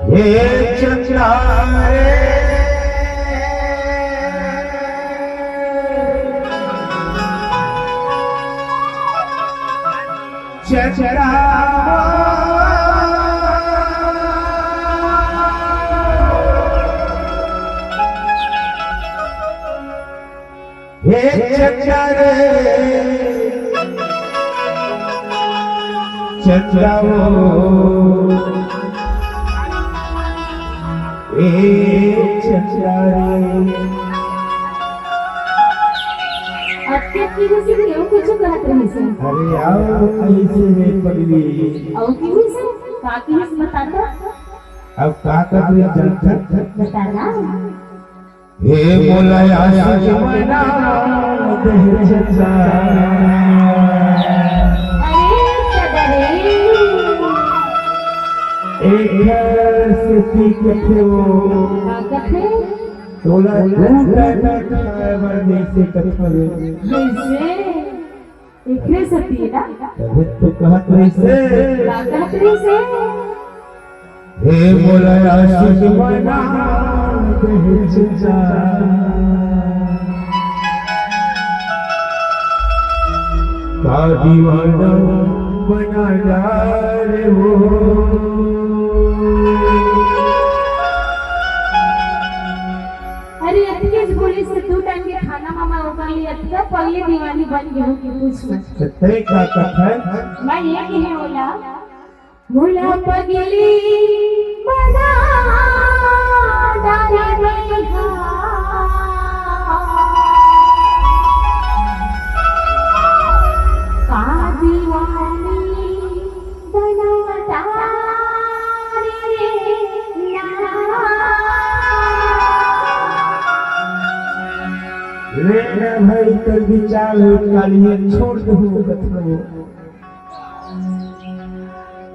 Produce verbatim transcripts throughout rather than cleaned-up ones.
हे चंदा रे, चंदा। हे चंदा रे, चंदा वो, ए चंदा रे। अब क्या की जैसे कि यूं कुछ कहत रही से? अरे आओ ऐसे रे पगली। और की से? का की से बता तो? अब का कर रही जनता? बता ना। हे मोला आशिक बना दे चंदा। अरे चंदा रे। एकर सेती कथे वो। का कथे? तोला दू टाइम खाए बर जैसे कथे। जैसे? एकरे सेती ना। तभे तो कहत रहिसे। का कहत रहिसे? हे मोला आशिक बना दे चंदा। का दीवाना बना डारे वो। अरे अतके बोली से दू टाइम के खाना मामा ओकर लिए अतका पगली दीवानी बन गेहूं की पूछ मत। ते का कथन? मैं ये कहे ओला, मोला पगली बना डारे भैया। का दीवानी बना डारे ना। ले ना भाई, कर विचार कालिए छोड़ दो कथो।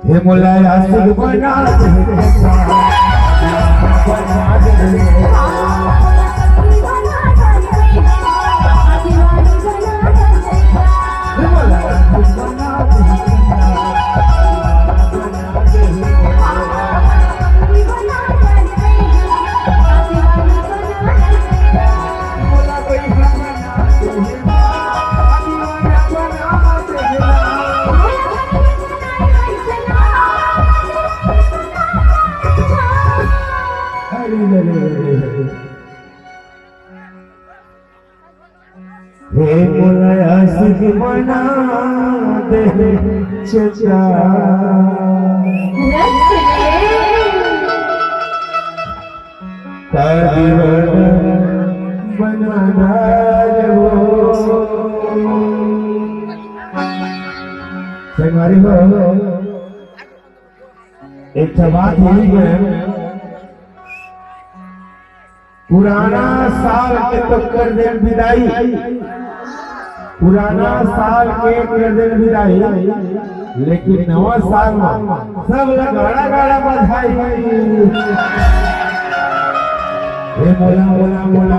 हे मोला आशिक बना दे। हे मोला आशिक बना दे चंदा। का दीवाना बना डारे वो। संगवारी हो, एक ठो बात ये है, पुराना साल के तो कर देन विदाई, पुराना साल के कर देन विदाई, लेकिन नवा साल में सब ला गाड़ा गाड़ा बधाई। हे मोला, मोला, मोला।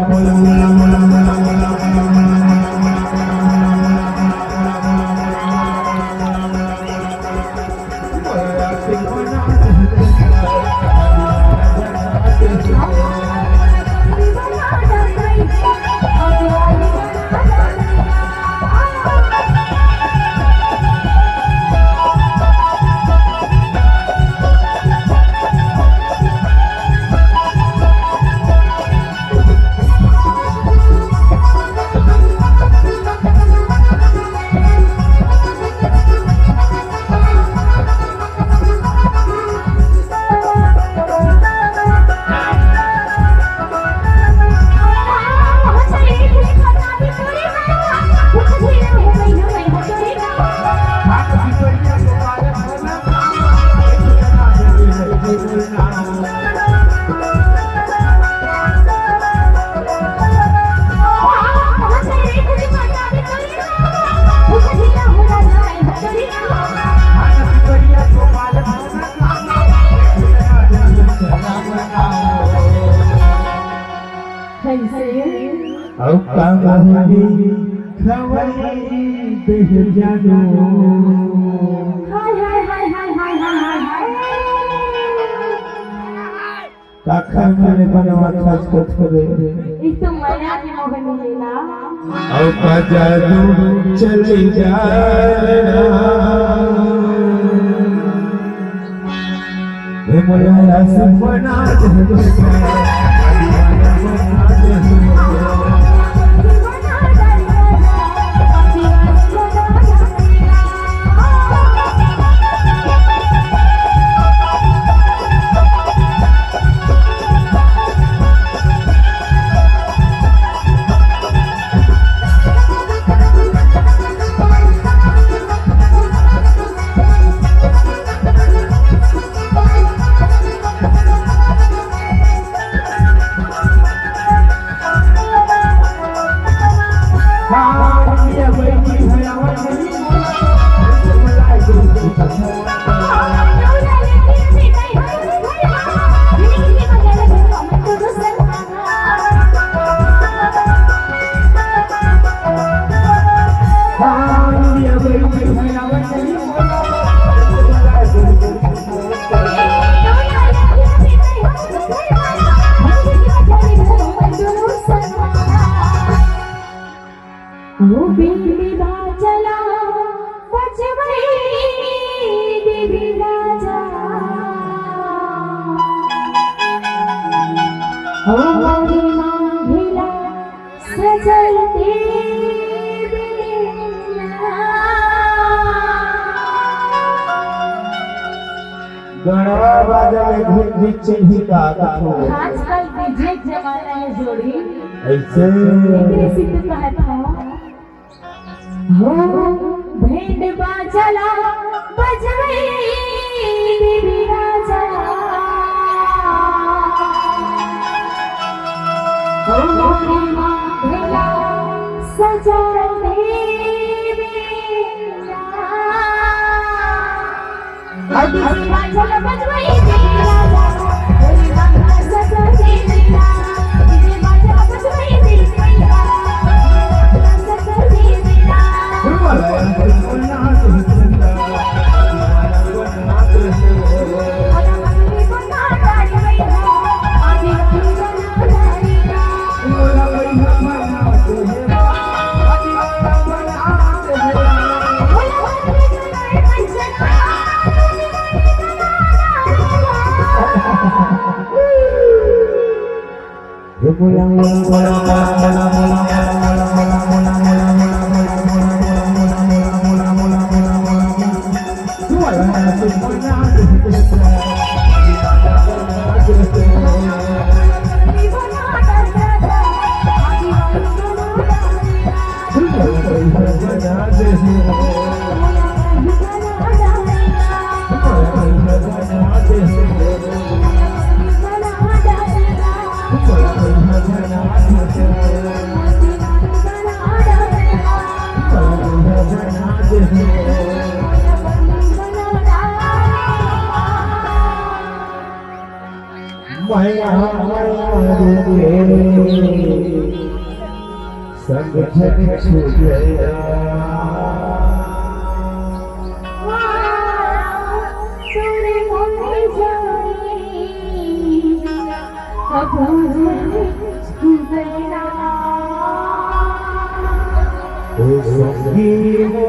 अउ का कहूँगी खवई देह जानो। हाय, हाय, हाय। काखर मेरे बनवा खच खच करे। एक तो मया के मोहनी है ना। अब का जादू चली जा। हे मोला आशिक बना दे। ओ बिंदी बाजला बजवई देवी राजा। ओ मोरी मांगिला सजल देवी। गणवा बाजा में घुट घुट चिन्ही का कथो। आजकल डीजे के जमाना है जोड़ी। ऐसे। एकरे से तो कहत हूँ। हो भेंड बाजला बजवई देवी राजा। हो मोरी मांगिला सजल देवी। मैया हमारे संगठन छूट गया। ओ संगी हो।